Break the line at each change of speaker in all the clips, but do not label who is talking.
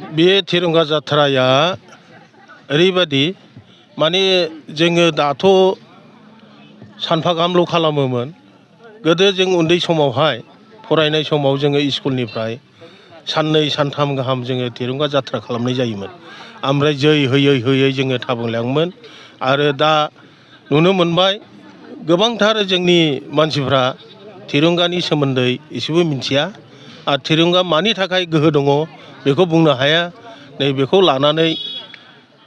बे तिरंगा जात्राया ओरैबायदि माने जोङो दाथ' सानफा गाहामल' खालामोमोन। गोदो जों उन्दै समावहाय फरायनाय समाव जोङो स्कुलनिफ्राय साननै सानथाम गाहाम जोङो तिरंगा जात्रा खालामनाय जायोमोन। ओमफ्राय जै होयै होयै जोङो थाबायलाङोमोन। आरो दा नुनो मोनबाय गोबांथार जोंनि मानसिफ्रा तिरंगानि सोमोन्दै एसेबो मिथिया आरो तिरंगा मानि थाखाय गोहो दङ बेखौ बुंनो हाया। नै बेखौ लानानै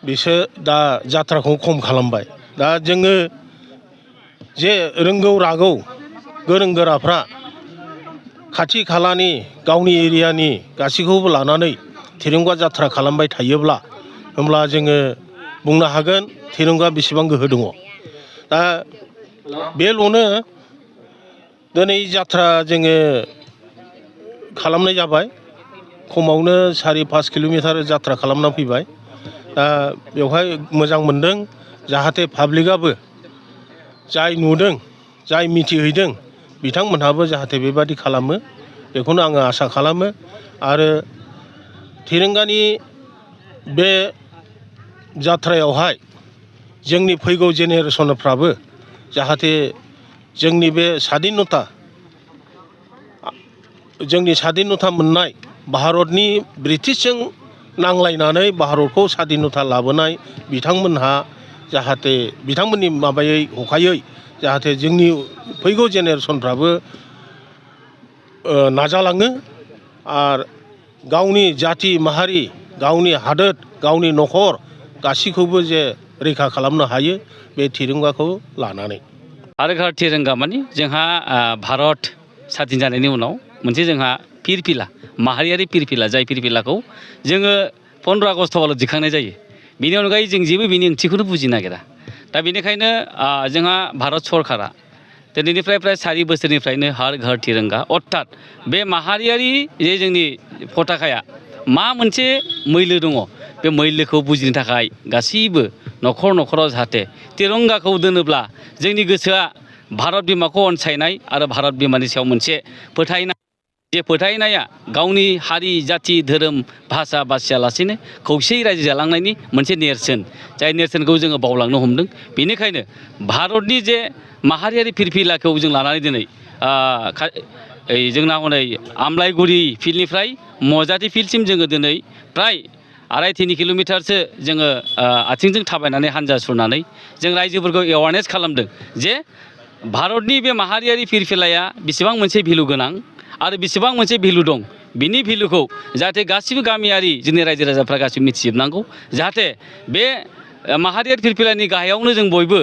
बिसोर दा जात्राखौ खम खालामबाय। दा जोङो जे रोंगौ रागौ गोरों गोराफ्रा खाथि खालानि गावनि एरियानि गासैखौबो लानानै तिरंगा जात्रा खालामबाय थायोब्ला होमब्ला जोङो बुंनो हागोन तिरंगा बेसेबां गोहो दङ। दा बेल'नो दिनै जात्रा जोङो खालामनाय जाबाय। खमावनो 4-5 किल'मिटार जात्रा खालामना फैबाय। दा बेवहाय मोजां मोनदों जाहाथे पाब्लिकआबो जाय नुदों जाय मिथिहैदों बिथांमोनहाबो जाहाथे बेबादि खालामो बेखौनो आङो आसा खालामो। आरो तिरंगानि बे जात्रायावहाय जोंनि फैगौ जेनेरेसनफ्राबो जाहाथे जोंनि बे स्वाधीनता मोननाय भारतनि ब्रिटिशजों नांलायनानै भारतखौ स्वाधीनता लाबोनाय बिथांमोनहा जाहाथे बिथांमोननि माबायै हखायै जाहाथे जोंनि फैगौ जेनेरेसनफ्राबो नाजालाङो आरो गावनि जाथि माहारि गावनि हादोर गावनि न'खर गासैखौबो जे रैखा खालामनो हायो बे तिरंगाखौ लानानै।
भारत घाट तिरंगा माने जोंहा भारत स्वाधीन जानायनि उनाव मोनसे जोंहा फिरफिला माहारियारि फिरफिला जाय फिरफिलाखौ जोङो 15 आगस्टआवल' दिखांनाय जायो। बेनि अनगायै जों जेबो बिनि ओंथिखौनो बुजिनो नागिरा। दा बेनिखायनो जोंहा भारत सरकारा दिनैनिफ्राय प्राय 4 बोसोरनिफ्रायनो हर घर तिरंगा अर्थात बे माहारियारि जे जोंनि पताकाया मा मोनसे मैल्य दङ बे मैल्यखौ बुजिनो थाखाय गासैबो न'खर न'खराव जाहाथे तिरंगाखौ दोनोब्ला जोंनि गोसोआ भारत बिमाखौ अनसायनाय आरो भारत बिमानि सायाव मोनसे फोथायनाय, जे फोथायनाया गावनि हारि जाथि धोरोम भाषा बासियालासेनो खौसेयै रायजो जालांनायनि मोनसे नेरसोन, जाय नेरसोनखौ जोङो बावलांनो हमदों। बेनिखायनो भारतनि जे माहारियारि फिरफिलाखौ जों लानानै दिनै जोंना हनै आमलाइगुरि फिल्डनिफ्राय मजाथि फिल्डसिम जोङो दिनै प्राय 2.5-3 किल'मिटारसो जोङो आथिंजों थाबायनानै हान्जा सुरनानै जों रायजोफोरखौ एवारनेस खालामदों जे भारतनि बे माहारियारि फिरफिलाया बेसेबां मोनसे भेलु गोनां आरो बेसेबां मोनसे भेलु दं। बिनि भेलुखौ जाहाथे गासिबो गामियारि जोंनि रायजो राजाफ्रा गासिबो मिथिजोबनांगौ। जाहाथे बे माहारियारि फिरफिलानि गाहायावनो जों बयबो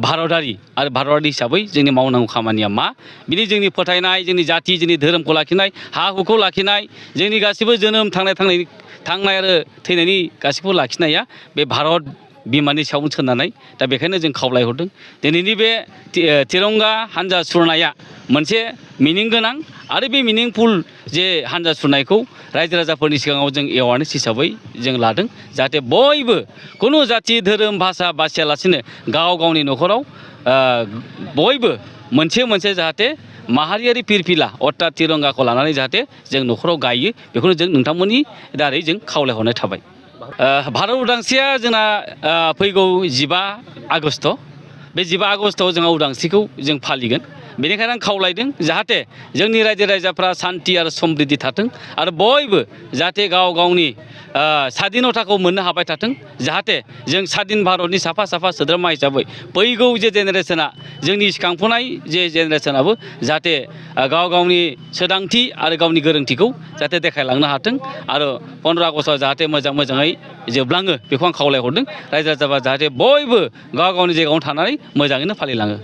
भारतारि आरो भारतारि हिसाबै जोंनि मावनांगौ खामानिया मा, बिनि जोंनि फोथायनाय जोंनि जाथि जोंनि धोरोमखौ लाखिनाय हा हुखौ लाखिनाय जोंनि गासिबो जोनोम थांनाय आरो थैनायनि गासिबो लाखिनाया बे भारत बिमानि सायावनो सोनारनाय। दा बेखायनो जों खावलायहरदों दिनैनि बे तिरंगा हान्जा सुरनाया मोनसे मिनिं गोनां आरो बे मिनिंफुल जे हान्जा सुरनायखौ रायजो राजाफोरनि सिगाङाव जों एवारनेस हिसाबै जों लादों। जाहाथे बयबो खुनु जाथि धोरोम भाषा बासियालासेनो गाव गावनि न'खराव बयबो मोनसे जाहाथे माहारियारि फिरफिला अर्थात तिरंगाखौ लानानै जाहाथे जों न'खराव गायो बेखौनो जों नोंथांमोननि दारै जों खावलायहरनाय थाबाय। भारत उदांस्रिया जोंना फैगौ 15 आगस्ट। बे 15 आगस्टआव जोंहा उदांस्रिखौ जों फालिगोन। बेनिखायनो आं खावलायदों जाहाथे जोंनि रायजो राजाफ्रा सान्थि आरो समृद्धि थाथों आरो बयबो जाहाथे गाव गावनि स्वाधीनताखौ मोननो हाबाय थाथों। जाहाथे जों स्वाधीन भारतनि साफा सोद्रोमा हिसाबै फैगौ जे जेनेरेसना जोंनि सिखांफुनाय जे जेनेरेसनाबो जाहाथे गाव गावनि सोदांथि आरो गावनि गोरोंथिखौ जाहाथे देखायलांनो हाथों आरो 15 आगस्टआव जाहाथे मोजाङै जोबलाङो बेखौ आं खावलायहरदों। रायजो राजाफ्रा जाहाथे बयबो गाव गावनि जायगायावनो थानानै मोजाङैनो फालिलाङो।